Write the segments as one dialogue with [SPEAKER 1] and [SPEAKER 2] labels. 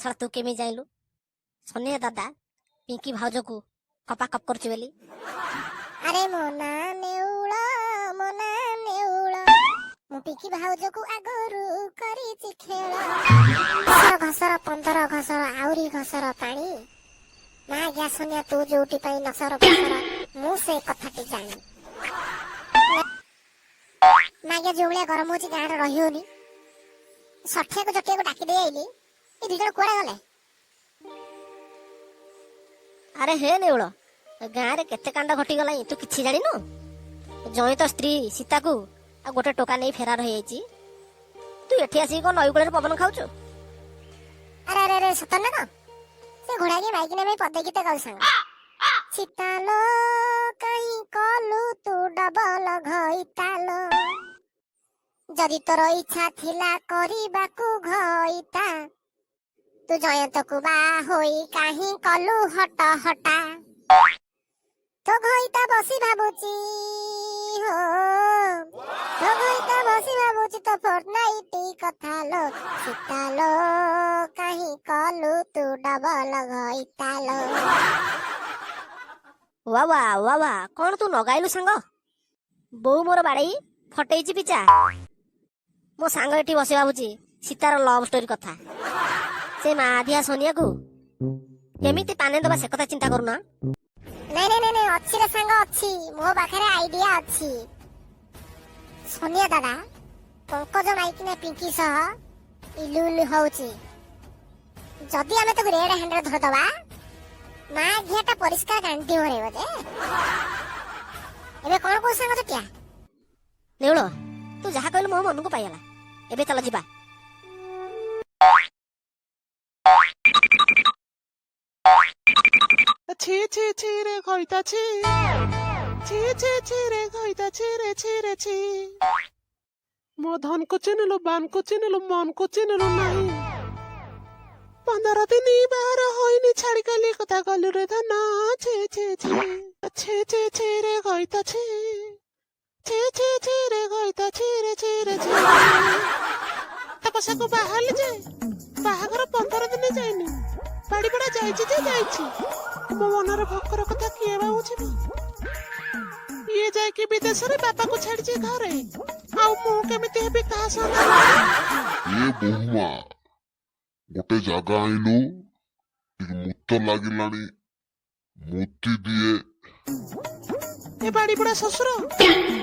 [SPEAKER 1] ଶଳା, ତୁ କେମିତି ଜାଣିଲୁ ସନିଆ ଦାଦା ପିଙ୍କି ଭାଉଜକୁ କପା କପ୍ କରୁଛି ବୋଲି?
[SPEAKER 2] ଆରେ ମୋ ନା ନେଉଳ, ମୋ ନା ନେଉଳ, ମୁଁ ପିଙ୍କି ଭାଉଜକୁ ଆଗରୁ କରିଛି ଖେଳ। ଘସର ଘସର 15 ଘସର, ଆହୁରି ଘସର ପାଣି। ମା ଗ୍ୟା ସନିଆ, ତୁ ଯୋଉଠି ପାଇଁ ନସର ଫସର, ମୁଁ ସେ କଥାଟି ଜାଣି। ମାଗିଆ, ଯୋଉ ଭଳିଆ ଗରମ ହଉଛି, ଗାଁରେ ରହି ହଉନି। ଷଠିଆକୁ ଜଟିଆକୁ ଡାକି ଦେଇ ଆଇଲି। ଏ ଦି ଜଣ କୁଆଡେ ଗଲେ?
[SPEAKER 1] ଆରେ ହେ ନେଉଳ, ଗାଁରେ କେତେ କାଣ୍ଡ ଘଟିଗଲାଣି, ତୁ କିଛି ଜାଣିନୁ? ଜଣେ ତ ସ୍ତ୍ରୀ ସୀତାକୁ ଆଉ ଗୋଟେ ଟୋକା ନେଇ ଫେରାର ହେଇଯାଇଛି। ତୁ ଏଠି ଆସିକି କଣ ନଈ କୂଳରେ ପବନ ଖାଉଛୁ?
[SPEAKER 2] ଆରେ ଆରେ ଆରେ, ସତ ନା କଣ? ସେ ଘୋଡ଼ା କି ମାଇକିନା ପାଇଁ ପଦେ ଗୀତ ଗାଉ ସାଙ୍ଗ। ସୀତାଲୋ, କାହିଁ କଲୁ ତୁ ଡବଲ ଘଇତାଲୋ? ଯଦି ତୋର ଇଚ୍ଛା ଥିଲା କରିବାକୁ ଘଇତା, ତୁ ଜୟନ୍ତକୁ ବା ହୋଇ କାହିଁ କଲୁ ହଟ ହଟା? ତୋ ଘଇତା ବସି ଭାବୁଛି ହୋ, ତୋ ଘଇତା ବସି ଭାବୁଛି ତୋ ଫୋର୍ଟନାଇଟି କଥା ଲୋ। ସୀତାଲୋ, କାହିଁ କଲୁ ତୁ ଡବଲ ଘଇତାଲୋ?
[SPEAKER 1] ୱା ୱା ୱା ୱା, କଣ ତୁ ନଗାଇଲୁ ସାଙ୍ଗ! ବୋଉ ମୋର ବାଡେଇ ଫଟେଇଛି ପିଚା। ମୋ ସାଙ୍ଗ ଏଠି ବସି ଭାବୁଛି ସୀତାର ଲଭ୍ ଷ୍ଟୋରି କଥା। ସେ ମା ଧିଆ ସନିଆକୁ କେମିତି ପାନେ ଦବା, ସେ କଥା ଚିନ୍ତା କରୁନା।
[SPEAKER 2] ନାଇଁ ନାଇଁ ନାଇଁ ନାଇଁ, ଅଛି ରେ ସାଙ୍ଗ, ଅଛି। ମୋ ପାଖରେ ଆଇଡିଆ ଅଛି। ସନିଆ ଦାଦା ପଙ୍କଜ ମାଇକିନା ପିଙ୍କି ସହ ଇଲୁ ଇଲୁ ହଉଛି। ଯଦି ଆମେ ତାକୁ ରେଡ୍ ହ୍ୟାଣ୍ଡରେ ଧରିଦବା, ମା ଘିଆଟା ପରିଷ୍କାର ଗାଣ୍ଡି ଭରେଇବ ଯେ। ଏବେ କଣ କହୁଛୁ ସାଙ୍ଗ ଚଟିଆ?
[SPEAKER 1] ନେଉଳ, ତୁ ଯାହା କହିଲୁ ମୋ ମନକୁ ପାଇଗଲା। ଏବେ ଚାଲ ଯିବା।
[SPEAKER 3] ଛି ଛି ଛି ରେ ଘଇତା ଛି, ଛି ଛି ଛି ରେ ଘଇତା ଛି ରେ ଛି ରେ ଛି। ମୋ ଧନକୁ ଚିହ୍ନିଲୁ, ବାନକୁ ଚିହ୍ନିଲୁ, ମନକୁ ଚିହ୍ନିଲୁ ନାହିଁ। 15 ଦିନ ବାହାର ହୋଇନି, ଛାଡି କାଲି କଥା ଗଲୁ ରେ ଧନ। ଛି ଛି ଛି ଛି ଛି ଛି ରେ ଘଇତା ଛି, ଛି ଛି ଛି ରେ ଘଇତା ଛି ରେ ଛି ରେ ଛି। ତପସ୍ୟାକୁ ବାହାରିଲି ଯେ ବାହାଘର 15 ଦିନ ଯାଇନି, ବାଡିପଡା ଯାଇଛି ଯେ ଯାଇଛି। ମୋ ମନର ଭୋକର କଥା କିଏ ବା ବୁଝିବ? ଇଏ ଯାଇକି ବିଦେଶରେ ବାପାକୁ ଛାଡିଛି ଘରେ, ଆଉ ମୁଁ କେମିତି ହେବି କାହା ସହ?
[SPEAKER 4] ଏ ବୋହୁମା, ଗୋଟେ ଜାଗା ଆଣିଲୁ, ଟିକେ ମୁତ ଲାଗିଲାଣି, ମୁତି ଦିଏ।
[SPEAKER 3] ଏ ବାଡିପଡା ଶ୍ୱଶୁର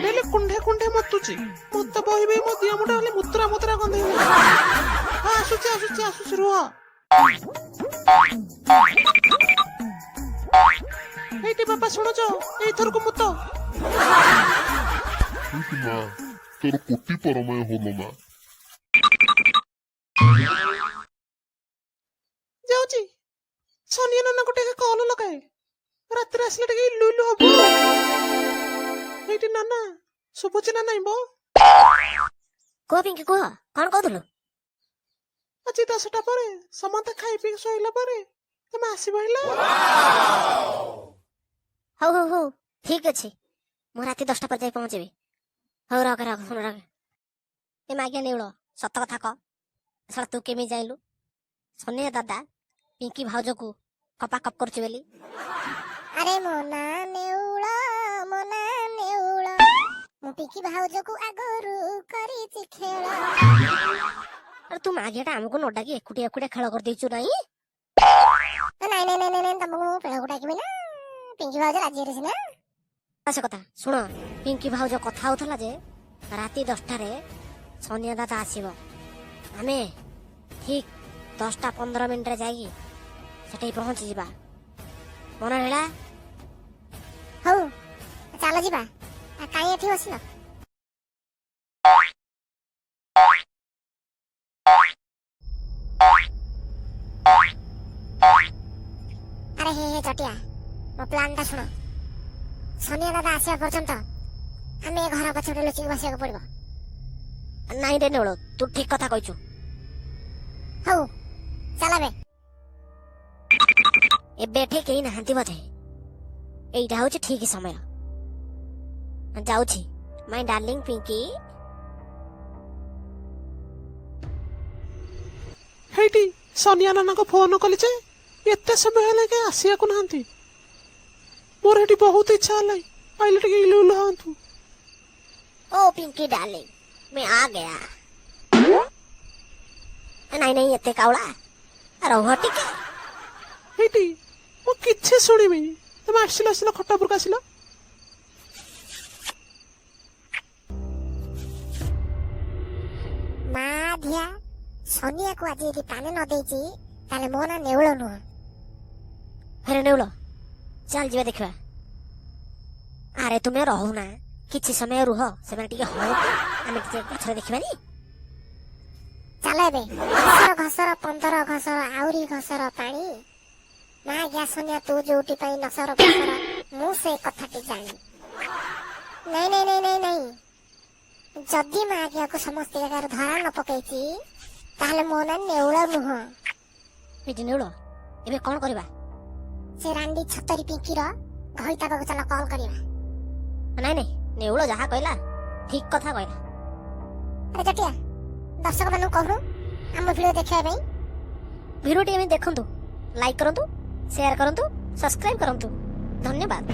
[SPEAKER 3] ଡେଲି କୁଣ୍ଢେ କୁଣ୍ଢେ ମତୁଛି। ମୁତ ବହିବି ମୋ ଦିଅ ମୁଣ୍ଡ ହେଲେ ମୁତୁରା ମୁତୁରା ଗନ୍ଧେଇବ। ହଁ, ଆସୁଛି ଆସୁଛି ଆସୁଛି, ରୁହ। ଏଇଠି ବାପା, ଶୁଣୁଛ? ଏଇଥରକୁ ମୁତ।
[SPEAKER 4] ହେଇଟି ମା, ତୋର କୋଟି ପରମୟ ହଲୋ ମା।
[SPEAKER 3] ଯାଉଛି, ସନିଆ ନାନାକୁ ଟିକେ କଲ ଲଗାଏ। ରାତିରେ ଆସିଲେ ଟିକେ ଇଲୁ ଇଲୁ ହବ। ଏଇଠି ନାନା, ଶୁଭୁଛି ନା ନାଇଁ ବୋ?
[SPEAKER 1] କୁହ ପିଙ୍କି, କୁହ, କଣ କହୁଥିଲୁ?
[SPEAKER 3] ଆଜି 10ଟା ପରେ, ସମସ୍ତେ ଖାଇ ପିଇକି ଶୋଇଲା ପରେ ତମେ ଆସିବ ହେଲା।
[SPEAKER 1] ହଉ ହଉ ହଉ, ଠିକ ଅଛି, ମୁଁ ରାତି 10ଟା ପରେ ଯାଇ ପହଞ୍ଚିବି। ହଉ, ରଖ ରଖ, ଫୋନ ରଖ। ଏ ମାଗିଆ ନେଉଳ, ସତ କଥା କହ, ଶଳା, ତୁ କେମିତି ଜାଣିଲୁ ସନିଆ ଦାଦା ପିଙ୍କି ଭାଉଜକୁ କପା କପ୍ କରୁଛି ବୋଲି?
[SPEAKER 2] ଆରେ ମୋ ନା ନେଉଳ, ମୋ ନା ନେଉଳ, ମୁଁ ପିଙ୍କି ଭାଉଜକୁ ଆଗରୁ କରିଛି ଖେଳ।
[SPEAKER 1] ଆରେ ତୁ ମାଗିଆଟା ଆମକୁ ନ ଡାକି ଏକୁଟିଆ ଏକୁଟିଆ ଖେଳ କରିଦେଇଛୁ ନାଇଁ?
[SPEAKER 2] ନାଇଁ ନାଇଁ ନାଇଁ ନାଇଁ, ତମକୁ ମୁଁ ଖେଳକୁ ଡାକିବି ନା? ପିଙ୍କି ଭାଉଜ ରାଜି ହେଲେ ସିନା।
[SPEAKER 1] ସେ କଥା ଶୁଣ, ପିଙ୍କି ଭାଉଜ କଥା ହଉଥିଲା ଯେ ରାତି 10ଟାରେ ସନିଆ ଦାଦା ଆସିବ। ଆମେ ଠିକ 10ଟା 15 ମିନିଟରେ ଯାଇକି ସେଠି ପହଞ୍ଚିଯିବା। ମନେ ରହିଲା?
[SPEAKER 2] ହଉ, ଚାଲ ଯିବା। ଆଉ କାହିଁ ଏଠି ବସିଲ? ଆରେ ହେ ହେ ଚଟିଆ, ମୋ ପ୍ଲାନ୍ଟା ଶୁଣ। ସନିଆ ଦାଦା ଆସିବା ପର୍ଯ୍ୟନ୍ତ ଆମେ ଏ ଘର ପଛପଟେ ଲୁଚିକି ବସିବାକୁ ପଡିବ।
[SPEAKER 1] ନାଇଁ ରେ ନେଉଳ, ତୁ ଠିକ କଥା କହିଛୁ।
[SPEAKER 2] ହଉ, ଚାଲ ଏବେ।
[SPEAKER 1] ଏବେ ଏଠି କେହି ନାହାନ୍ତି ବୋଧେ। ଏଇଟା ହଉଛି ଠିକ ସମୟ। ଯାଉଛି ମାଇ ଡାର୍ଲିଂ ପିଙ୍କି।
[SPEAKER 3] ହେଇଟି ସନିଆ ନାନାଙ୍କୁ ଫୋନ କଲି ଯେ ଏତେ ସମୟ ହେଲା କାହିଁ ଆସିବାକୁ ନାହାନ୍ତି। ମୋର ଏଠି ବହୁତ ଇଚ୍ଛା ହେଲା, ଆଇଲେ ଟିକେ ଇଲୁ ଇଲୁ ହୁଅନ୍ତୁ।
[SPEAKER 1] ओ पिंकी डार्लिंग, मैं आ गया। ନାଇଁ ନାଇଁ, ଏତେ କାଉଳା, ରହ ଟିକେ।
[SPEAKER 3] ହେଇଟି, ମୁଁ କିଛି ଶୁଣିବିନି। ତମେ ଆସିଲ, ଆସିଲ, ଖଟ ଉପରକୁ ଆସିଲ।
[SPEAKER 2] ମା ଧିଆ, ସନିଆକୁ ଆଜି ଯଦି ପାନେ ନ ଦେଇଛି, ତାହେଲେ ମୋ ନାଁ ନେଉଳ ନୁହଁ।
[SPEAKER 1] ଆରେ ନେଉଳ, ଚାଲ ଯିବା ଦେଖିବା। ଆରେ ତୁମେ ରହୁନା, କିଛି ସମୟ ରୁହ, ସେମାନେ ଟିକେ ହୁଅନ୍ତୁ, ଆମେ ଟିକେ ଗଛରେ ଦେଖିବାନି।
[SPEAKER 2] ଚାଲ ଏବେ, ଘସର ଘସର 15 ଘସର, ଆହୁରି ଘସର ପାଣି। ମା ଗ୍ୟା ସନିଆ, ତୁ ଯୋଉଠି ପାଇଁ ନସର ଫସର, ମୁଁ ସେ କଥାଟି ଜାଣି। ନାଇଁ ନାଇଁ ନାଇଁ ନାଇଁ ନାଇଁ, ଯଦି ମା ଘିଆକୁ ସମସ୍ତ ଜାଗାରୁ ଧରା ନ ପକେଇଛି, ତାହେଲେ ମୋ ନାଁ ନେଉଳ ନୁହଁ।
[SPEAKER 1] ଏଇଠି ନେଉଳ, ଏବେ କଣ କରିବା?
[SPEAKER 2] ସେ ରାଣ୍ଡି ଛତରୀ ପିଙ୍କିର ଘଇତା ପାଖକୁ ଚାଲ, କଲ୍ କରିବା।
[SPEAKER 1] ନାଇଁ ନାଇଁ, ନେଉଳ ଯାହା କହିଲା ଠିକ କଥା କହିଲା।
[SPEAKER 2] ଆରେ ଜଟିଆ, ଦର୍ଶକ ମାନଙ୍କୁ କହୁନୁ ଆମ ଭିଡ଼ିଓ ଦେଖିବା ପାଇଁ।
[SPEAKER 1] ଭିଡ଼ିଓଟି ଏମିତି ଦେଖନ୍ତୁ, ଲାଇକ୍ କରନ୍ତୁ, ସେୟାର କରନ୍ତୁ, ସବସ୍କ୍ରାଇବ କରନ୍ତୁ। ଧନ୍ୟବାଦ।